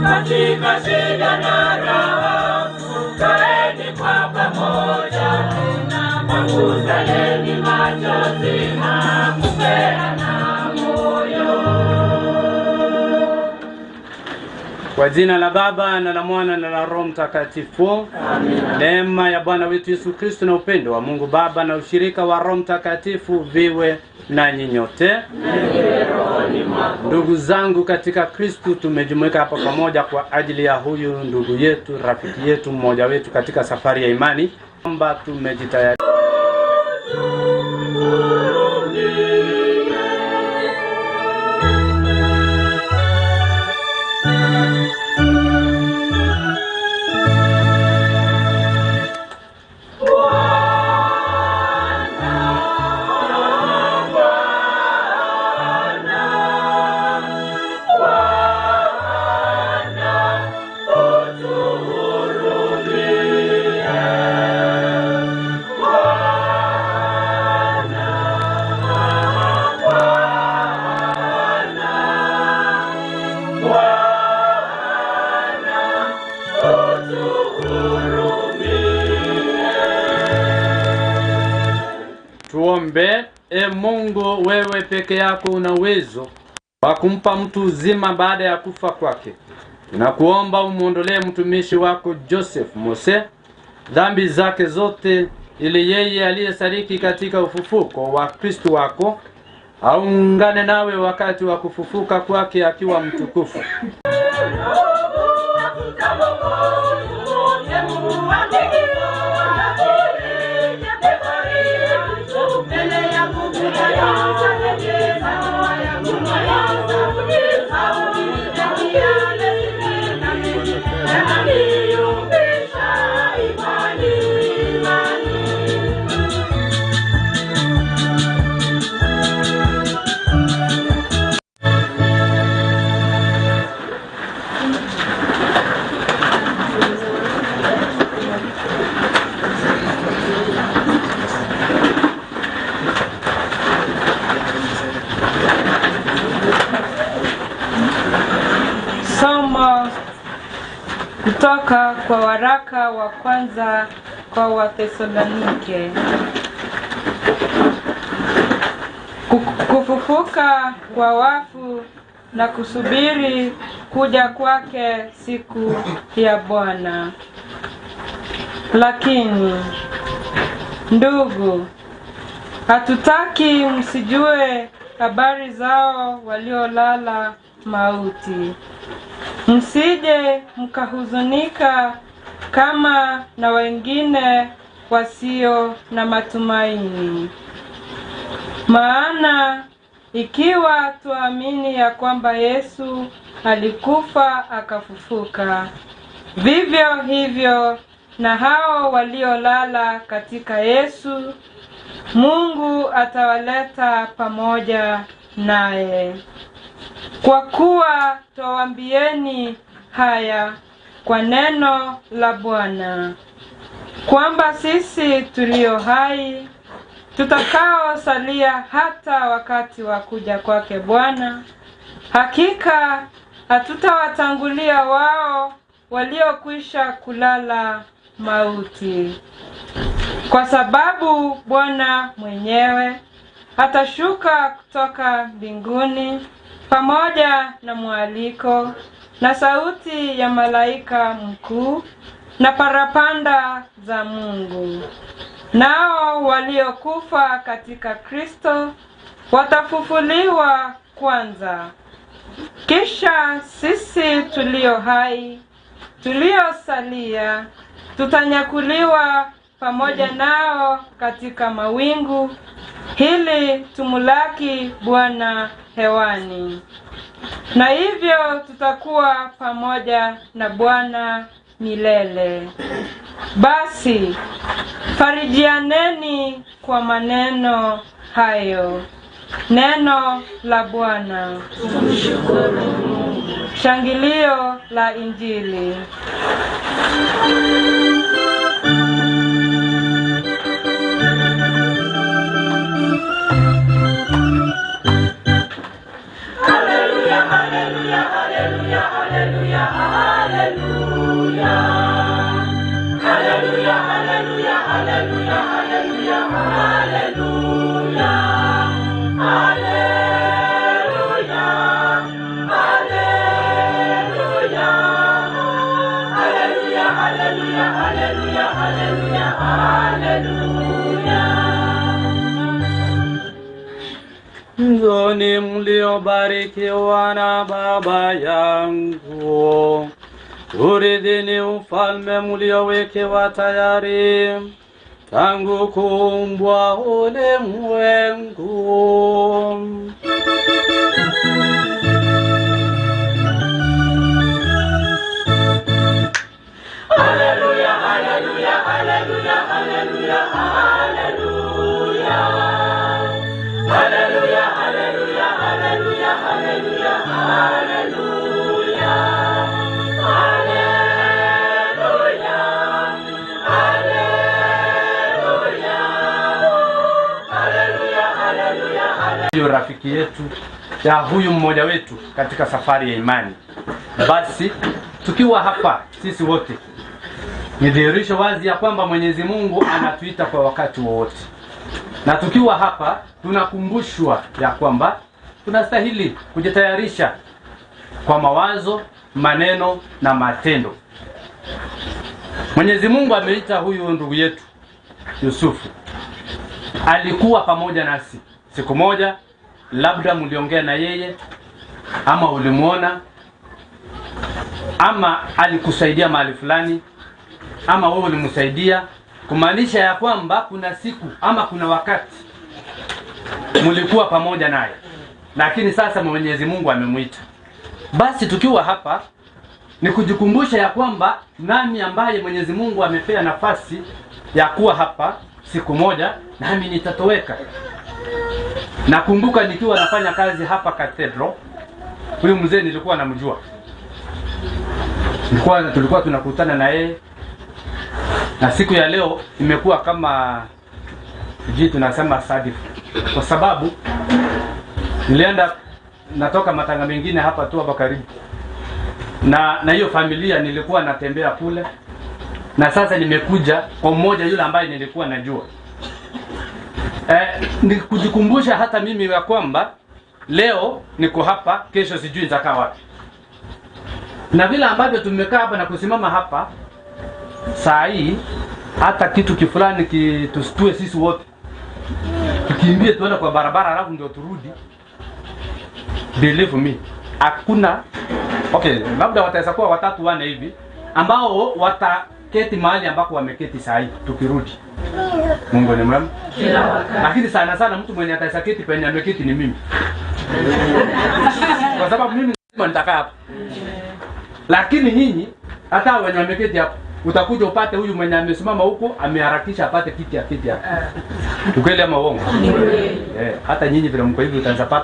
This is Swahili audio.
Katika shida na raha, kaeni kwa pamoja, panguzaneni machozi na kupeana moyo. Kwa jina la Baba na la Mwana na la Roho Mtakatifu. Amina. Neema ya Bwana wetu Yesu Kristo na upendo wa Mungu Baba na ushirika wa Roho Mtakatifu viwe nanyi nyote. Ndugu zangu katika Kristo, tumejumuika hapa pamoja kwa ajili ya huyu ndugu yetu, rafiki yetu, mmoja wetu katika safari ya imani, kwamba tumejitayarisha. Tuombe. E Mungu, wewe peke yako una uwezo wa kumpa mtu uzima baada ya kufa kwake. Tunakuomba umuondolee mtumishi wako Joseph Mose dhambi zake zote, ili yeye aliyesadiki katika ufufuko wa Kristo wako aungane nawe wakati wa kufufuka kwake akiwa mtukufu. Somo kutoka kwa waraka wa kwanza kwa Wathesalonike. Kufufuka kwa wafu na kusubiri kuja kwake siku ya Bwana. Lakini ndugu, hatutaki msijue habari zao waliolala mauti, msije mkahuzunika kama na wengine wasio na matumaini. Maana ikiwa tuamini ya kwamba Yesu alikufa akafufuka, vivyo hivyo na hao waliolala katika Yesu, Mungu atawaleta pamoja naye. Kwa kuwa twawaambieni haya kwa neno la Bwana, kwamba sisi tulio hai tutakaosalia hata wakati wa kuja kwake Bwana, hakika hatutawatangulia wao waliokwisha kulala mauti. Kwa sababu Bwana mwenyewe atashuka kutoka mbinguni pamoja na mwaliko na sauti ya malaika mkuu na parapanda za Mungu. Nao waliokufa katika Kristo watafufuliwa kwanza. Kisha sisi tulio hai tuliosalia tutanyakuliwa pamoja nao katika mawingu, ili tumulaki Bwana hewani. Na hivyo tutakuwa pamoja na Bwana milele. Basi farijianeni kwa maneno hayo. Neno la Bwana. Tumshukuru Mungu. Shangilio la Injili. Haleluya, haleluya, haleluya, haleluya, haleluya. Haleluya, haleluya, haleluya, haleluya, haleluya. Haleluya, haleluya. Haleluya, haleluya, haleluya, haleluya, haleluya. Njooni mliobarikiwa na Baba yangu, urithini ufalme mliowekewa tayari tangu kuumbwa ulimwengu. Haleluya, haleluya, haleluya, haleluya, haleluya. Haleluya, haleluya, haleluya, haleluya, haleluya. Haleluya, haleluya. Haleluya, haleluya, haleluya. Huyu rafiki yetu ya huyu mmoja wetu katika safari ya imani. Basi tukiwa hapa sisi wote ni dhihirisho wazi ya kwamba Mwenyezi Mungu anatuita kwa wakati wowote. Na tukiwa hapa tunakumbushwa ya kwamba tunastahili kujitayarisha kwa mawazo, maneno na matendo. Mwenyezi Mungu ameita huyu ndugu yetu Yusufu. Alikuwa pamoja nasi siku moja, labda mliongea na yeye ama ulimuona ama alikusaidia mahali fulani ama wewe ulimsaidia, kumaanisha ya kwamba kuna siku ama kuna wakati mlikuwa pamoja naye, lakini sasa Mwenyezi Mungu amemuita. Basi tukiwa hapa ni kujikumbusha ya kwamba nami ambaye Mwenyezi Mungu amepea nafasi ya kuwa hapa siku moja, nami nitatoweka. Nakumbuka nikiwa nafanya kazi hapa Cathedral, huyu mzee nilikuwa namjua. Tulikuwa tunakutana na yeye. Na siku ya leo imekuwa kama sijui tunasema sadifu, kwa sababu nilienda natoka matanga mengine hapa tu hapa karibu. Na hiyo familia nilikuwa natembea kule, na sasa nimekuja kwa mmoja yule ambaye nilikuwa najua. Ni kujikumbusha hata mimi ya kwamba leo niko hapa, kesho sijui nitakaa wapi. Na vile ambavyo tumekaa hapa na kusimama hapa saa hii, hata kitu kifulani kitustue sisi wote, tukimbie tuende kwa barabara alafu ndio turudi, believe me, hakuna. Okay, labda wataweza kuwa watatu wane hivi ambao wataketi mahali ambako wameketi saa hii tukirudi. Mungu ni mwema kila wakati. Lakini sana sana mtu mwenye ataweza keti penye ameketi ni mimi. Kwa sababu mimi lazima nitakaa hapa. Lakini nyinyi hata wenye wameketi hapo, utakuja upate huyu mwenye amesimama huko ameharakisha apate kiti ya kiti hapo. Ukweli ama uongo? Hata nyinyi vile mko hivi utaanza pata